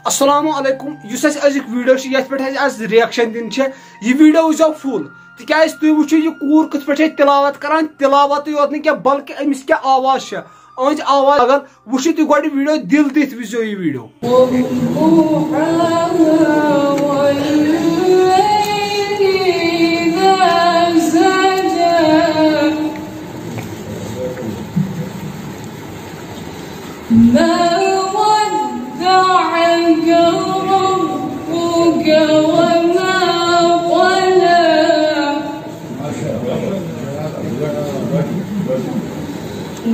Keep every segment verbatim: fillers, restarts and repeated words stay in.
السلام علیکم۔ یُس اَسہِ أزیُک ویڈیو چھُ، یَتھ پٮ۪ٹھ اَسہِ آز رِیَکشَن دِنۍ چھِ، یہِ ویڈیو وٕچھزیو فُل، تِکیٛازِ تُہۍ وٕچھِو یہِ کوٗر کِتھ پٲٹھۍ چھےٚ تِلاوت کران، تِلاوتٕے یوت نہٕ کینٛہہ، بلکہِ أمِس کیٛاہ آواز چھےٚ، أہٕنٛز آواز۔ اگر وٕچھِو تُہۍ گۄڈٕ ویڈیو، دِل دِتھ وٕچھزیو یہِ ویڈیو۔ والضحى والليل إذا سجى. ما ودعك ربك وما قلى.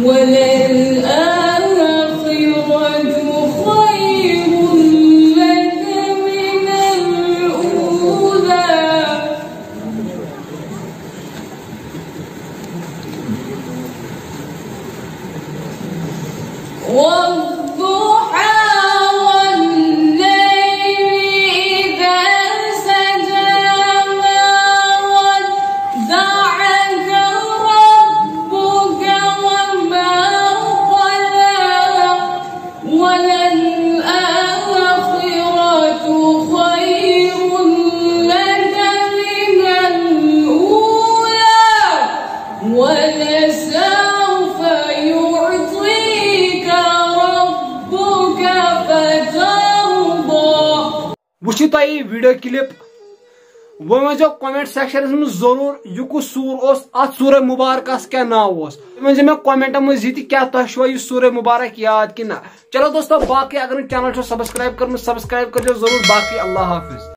وللآخرة خير لك من الأولى. والضحى والليل إذا سجى. ما ودعك ربك وما قلى. وللآخرة خير لك من الأولى. ولسوف يعطيك ربك فترضى. وٕچھِو تۄہہِ یہِ ویڈیو کلپ، وۄنۍ ؤنۍزیو کمنٹ سیکشنس منٛز ضروٗر، یہِ کُس سوٗر اوس، اتھ سوٗرہ مُبارکس کیٛاہ ناو اوس؟ تُہۍ ؤنۍزیو مےٚ کمنٹن منٛز یہِ تہِ، کیٛاہ تۄہہِ چھُوا یہِ سوٗرہ مُبارک یاد کِنہٕ نہ؟ چلو دوستو، باقٕے اگر نہٕ چینل چھُو سبسکرائب کٔرمٕژ، سبسکرائب کٔرۍزیو ضروٗر۔ باقٕے اللہ حافظ۔